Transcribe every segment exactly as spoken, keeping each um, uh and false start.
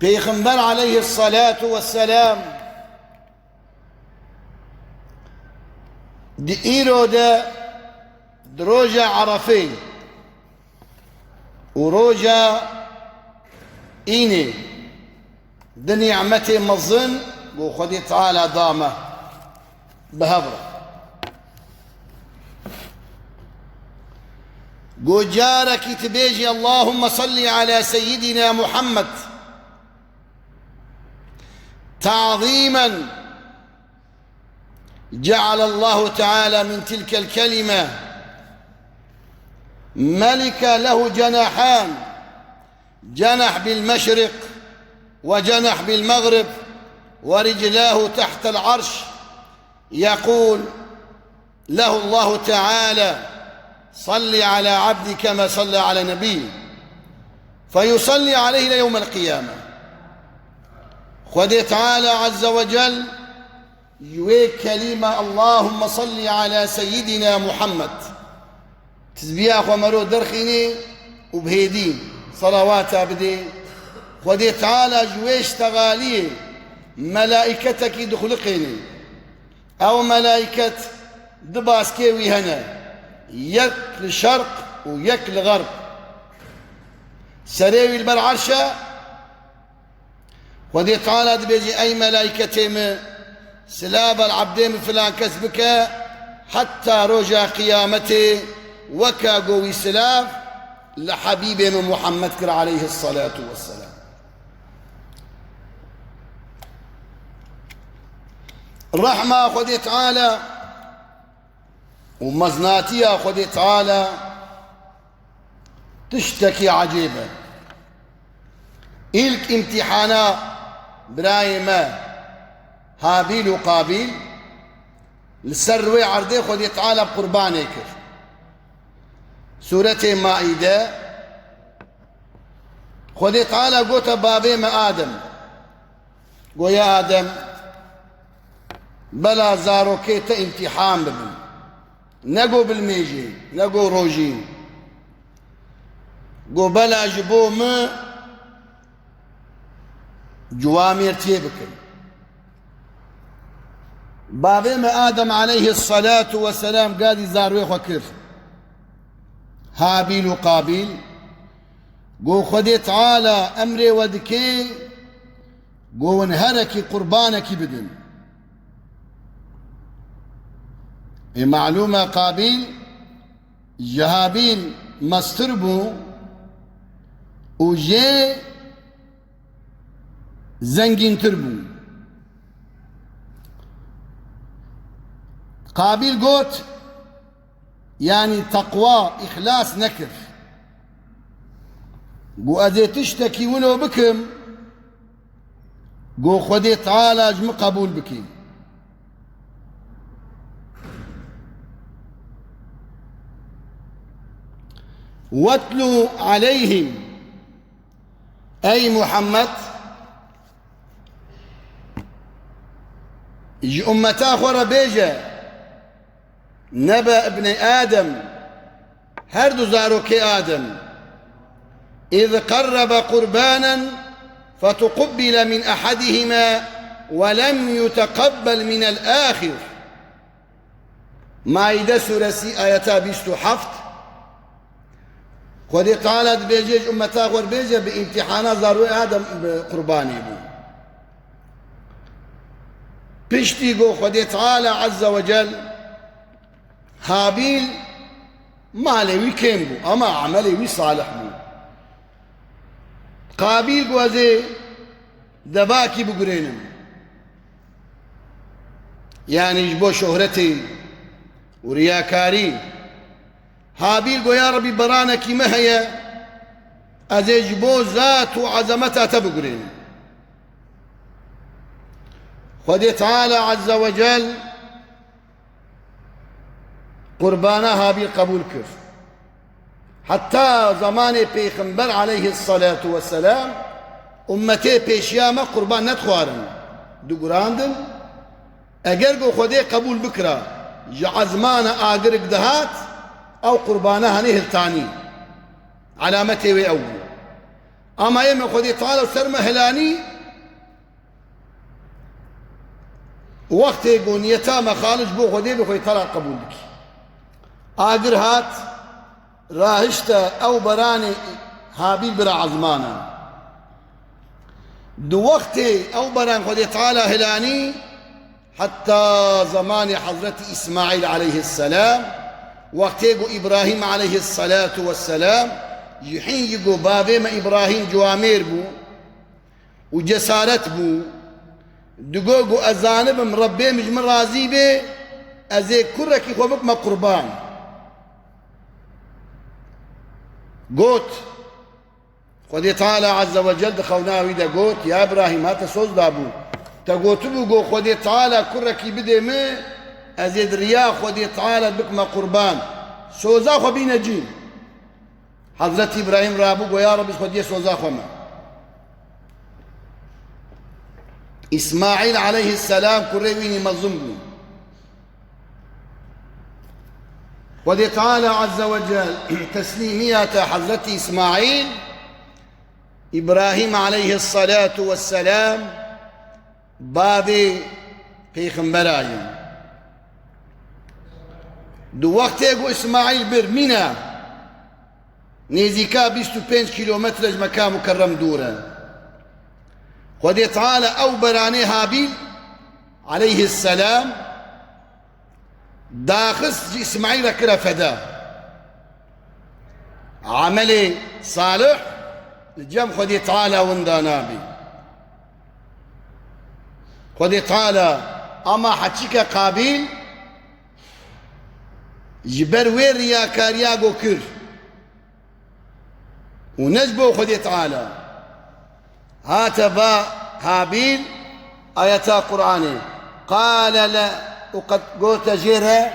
Pêxember aleyhisselatu vesselam di îro de, di roja Erefê û roja Înê, di nîmetê mezin ku Xwedê Teala da me bi hev re. Ku carekî tu bêjî: "Allahümme salli ala seyyidina Muhammed." تعظيما جعل الله تعالى من تلك الكلمة ملكا له جناحان، جناح بالمشرق وجناح بالمغرب، ورجلاه تحت العرش، يقول له الله تعالى: "صل على عبدي كما صلى على نبي"، فيصلي عليه إلى يوم القيامة. Xwedê Teala Azze ve Cel ji wê kelîma "Allahümme salli ala seyyidina Muhammed", tizbiya xwe mero derxînê û bi hêdî selawata bidê, Xwedê Teala ji wê ştexaliyê melaîketekî dixuliqênê. Ew melaîket du baskê wî hene, yek li şerq û yek li xerb. Serê wî li ber erş e. Xwedê Teala dibêje: "Ey melaîketê min, silav li ebdê min filan kes bike, heta roja qiyametê weke ku wî silav li Hebîbê min Muhammed kir aleyhisselatu vesselam." Rehma Xwedê Teala û meznatiya Xwedê Teala tiştekî ecêb e. Îlk îmtîhana birayê me Habîl û Qabîl li ser wê erdê Xwedê Teala bi qurbanê kir. Sûretê Maîde, Xwedê Teala gote bavê me Adem, go: "Ya Adem, bela zarokê te îmtîhan bibin. Ne go bilmêjê, ne go rojîn. Go bela ji bo min cuwamêrtiyê bikin." Bavê me Adem aleyhisselatu vesselam gadî zarwê xwe kir, Habîl û Qabîl. Go: "Xwedê Teala emrê we dike, go hûn herekî qurbanekî bidin." Ê malûm e, Qabîl ji Habîl mestir bû û jê zengîntir bû. Qabîl got, yanî teqwa, îxlas nekir. Got: "Ez ê tiştekî wilo bikim, got Xwedê Teala ji min qebûl bike." "Wetlu aleyhim", ey Muhammed, ji ummeta xwe re bêje, "Nebe ibnê Adem", her du zarokê Adem, "iz qerrebe qurbanen fetuqubbile min ehedihima ve lem yuteqabbel minel ahir." Maîde sûresî, ayeta bîst û heft. Xwedê Teala dibêje, ji ummeta xwe re bêje, bi îmtîhana zarwê Adem bi qurbanê bû. Piştî got Xwedê Teala Azze ve Cel, Habîl malê wî kêm bû, ama emelê wî salih bû. Qabîl got, "Ez ê devakî bigurênim." Yanî ji bo şohretê û riyakarî. Habîl got, "Ya Rebî, beranekî me heye, ez ê ji bo zat û ezemeta te bigurênim." Xwedê Teala Azze ve Cel qurbana Habîl qebûl kir. Heta zemanê Pêxember aleyhisselatu vesselam, ummetê pêşiya me qurban nedixwarin, digurandin. Eger ku Xwedê qebûl bikira, ji ezmana agirik dihat, ew qurbana henê hiltanî. Alametê wê ew bû. Ama ê me Xwedê Teala ser me hilanî, wextê ku niyeta me xalis bo Xwedê be, Xwedê Teala qebûl dikî. Agir hat, rahişte ew beranê Habîl bira ezmana. Di wextê ew beran Xwedê Teala hilanî, heta zemanê Hezretî Îsmaîl aleyhisselam, wextê ku Îbrahîm aleyhisselatu vesselam, ji hîn ji ku bavê me Îbrahîm ciwamêr bû û cesaret bû, digo ku ez zanibim Rebbê min ji min razî bê, ez ê kurekî xwe bikime qurban. Got, Xwedê Teala Azze ve Cel di xewna wî de got, ya Îbrahîm, ha te soz dabû. Te gotibû, got, Xwedê Teala kurekî bidê min, ez ê di riya Xwedê Teala bikime qurban. Soza xwe bîne cî. Hezretî Îbrahîm rabû, got, ya Rebbî, xwe diyê soza xwe me. Îsmaîl aleyhisselam kurê wînî mezin bû. Xwedê Teala Azze ve Cel teslîmiya te Hezretî Îsmaîl, Îbrahîm aleyhisselatu vesselam, bavê pêxembera ye. Di wextê ku Îsmaîl bir mîna, nêzîka bîst û pênc kîlometre ji Meka Mukerrem dûr e. Xwedê Teala ew beranê Habîl aleyhisselam daxist ji Îsmaîl re kire feda. Emelê salih li cem Xwedê Teala winda nabî. Xwedê Teala ama heçîke Qabîl ji ber wê riyakariya go kir. Û ne ji bo Xwedê Teala. Hate va Habîl ayeta Qur'anê. Qale le û qet gote jê re.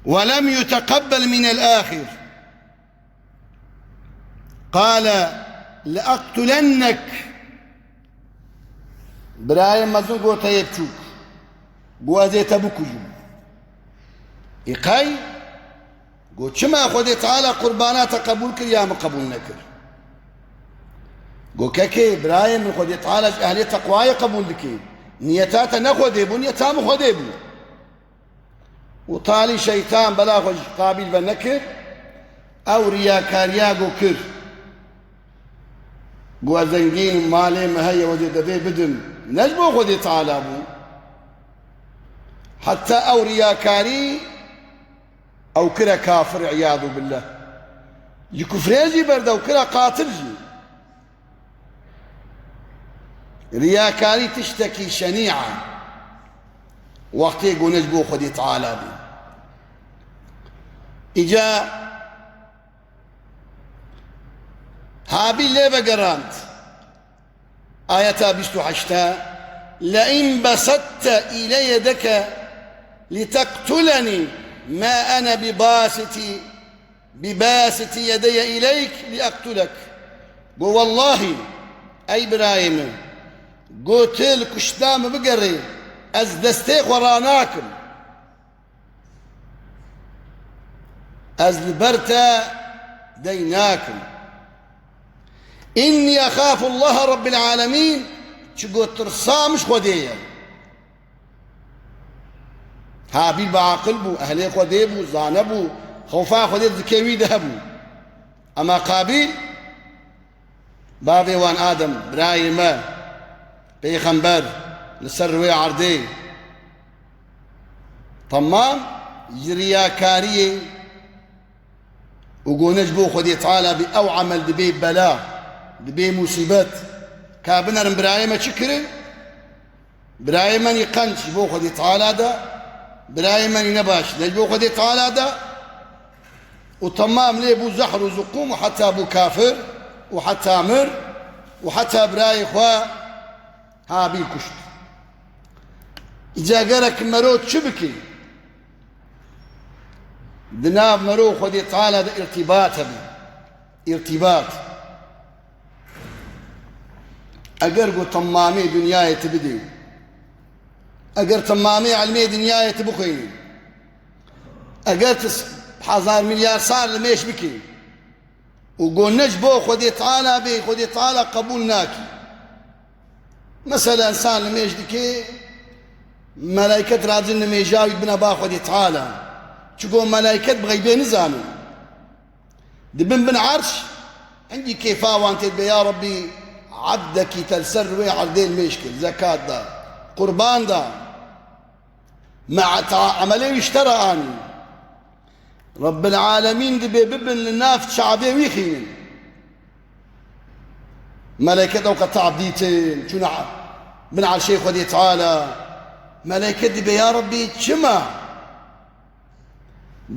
Ve lem yuteqebbel minel ahir. Qale le eqtulennek. Birayê mezin gote yê biçûk. Got, ez ê te bikujim. Î qey? Got, çima Xwedê Teala qurbana te qebûl kir ya min qebûl nekir? Got, kekê, birayê min, Xwedê Teala ji ehlê teqwayê qebûl dike. Niyeta te ne Xwedê bû, niyeta min Xwedê bû. Û talî şeytan bela xwe ji Qabîl ve nekir, ew riyakariya go kir. Got, ez zengîn im, malê min heye, ez ê devê bidim. Ne ji bo Xwedê Teala bû. Heta ew riyakarî ew kire kafir, îyadu billah. Ji kufrê jî berde ew kire qatil jî. Riyakarî tiştekî şenî e. Wextê go ne ji bo Xwedê Teala bî. Îca Habîl lê vegerand. Ayeta bîst û heşt e, "Lein besatte ile yedeke liteqtulenî ma ene bibasiti, bibasiti yedeye ileyk lieqtulek." Go, wellahî, ey birayê min, go tu li kuştina min bigerê, ez destê xwe ranakim. Ez li ber te dey nakim. Înnî exafu Allaha Rabbel Alemîn, çi got tirsa min ji Xwedê ye. Habîl bi aqil bû, ehlê Xwedê bû, zane bû, xewfa Xwedê di zikê wî de hebû. Ema Qabîl, bavê wan Adem, birayê me, pêxember li ser rûyê erdê, temam ji riyakariyê û go ne ji bo Xwedê Teala bî, ew emel dibê bela, dibê musîbet. Ka binerin birayê me çi kirin? Birayê me nî qenc ji bo Xwedê Teala da, birayê me nî nebaş ne ji bo Xwedê Teala da. Û temam lê bû zehr û ziqûm û heta bû kafir û heta mir û heta birayê xwe Habîl kuşt. Îca gerek mero çi bike? Di nav mero û Xwedê Teala de îrtîbat hebe. Îrtîbat. Eger ku temamê dinyayê tu bidê, eger temamê ilmê dinyayê tu bixwînî, eger tu s-, hezar milyar sal li mêj bikî û go ne ji bo Xwedê Teala bê, Xwedê Teala qebûl nakî. Mesela, însan li mêj dikê, melaiket radin li mêja wî bine ba Xwedê Teala. Çigo melaiket bi xeybê nizanin. Dibin bin erş, hindî kêfa wan tê dibe, ya Rabbî, ebdekî te li ser wê erdê li mêj kir, zekat da, qurban da, me ta emelê wî ji te re anî. Rabbil Alemîn dibê bibin li nav çavê wî xînin. Meleket ew qeta dîtin, çûne bin erşê Xwedê Teala. Meleket dibê, ya Rabbî, çima?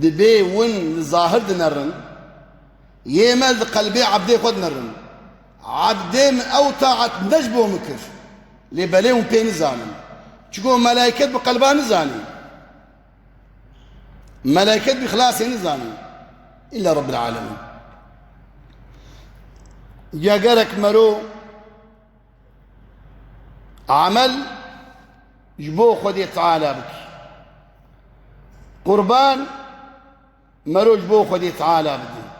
Dibê win li zahir dinerin, yê me li qelbê ebdê xwe dinerin. Ebdê min ew taet ne ji bo min kir. Lê belê hûn pê nizanin. Çiko melaiket bi qelba nizanî. Melaiket bi ixlasê nizanî. Îlla Rabbil Alemîn. Ya gerek mero amel ji bo Xwedê Teala bikî. Qurban mero ji bo Xwedê Teala bidî.